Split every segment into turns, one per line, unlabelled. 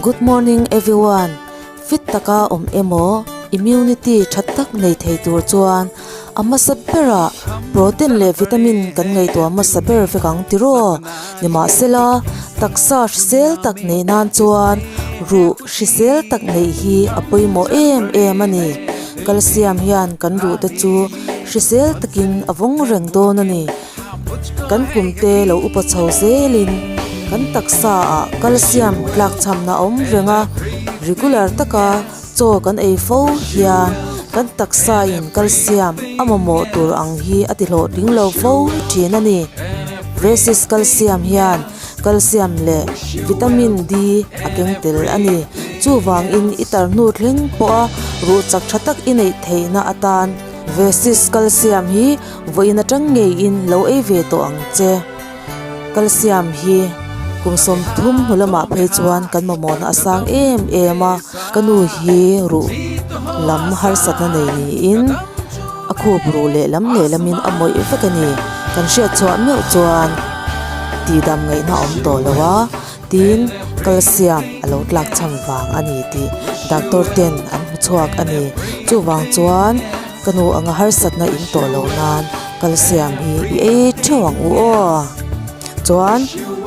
Good morning everyone, fit taka awm emaw immunity tha tak nei thei tur chuan a hmasa berah protein leh vitamin kan ngaihtuah hmasa ber vek ang tiraw? Nimahsela taksa hrisel tak neih nan chuan ruh hrisel tak neih hi a pawimawh em em a ni. Calcium hian kan ruh te chu hrisel takin a vawng reng dawn a ni. Kan kum te lo upa chho zelin kan taksa ah calcium tlak chhamna a awm reng a, regular taka chaw kan ei fo hian kan taksa in calcium a mamawh tur ang hi a ti hlawhtling lo fo thin a ni. Vesis calcium hian calcium leh vitamin D a keng tel a ni. Chuvangin i tar hnu thleng pawha ruh chak tha tak i neih theihna atan Vesis calcium hi Vawiin atang ngeiin lo ei ve tawh ang che. Calcium hi kum 30 hnu lamah phei chuan kan mamawhna a sang em em a, ka nu hi ruh lam harsatna nei niin a khup ruh lehlam lehlamin a mawih vek a ni. Kan hriat chhuah meuh chuan tihdam ngaihna a awm tawh lo a, tin calcium a lo tlak chhan vang a ni tih doctor ten an hmu chhuak a ni. Chuvang chuan. Ka nu anga harsatna in tawh loh nan calcium hi i ei theuh ang u aw. Chuan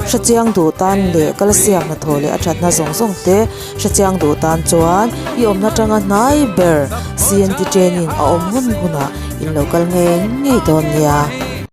hrechiang duh tan leh calcium hnathawh leh a thatna zawng zawng te hrechiang duh tan chuan i awmna tanga hnai ber CNT training a awm hun hunah in lo kal ngei ngei dawn nia.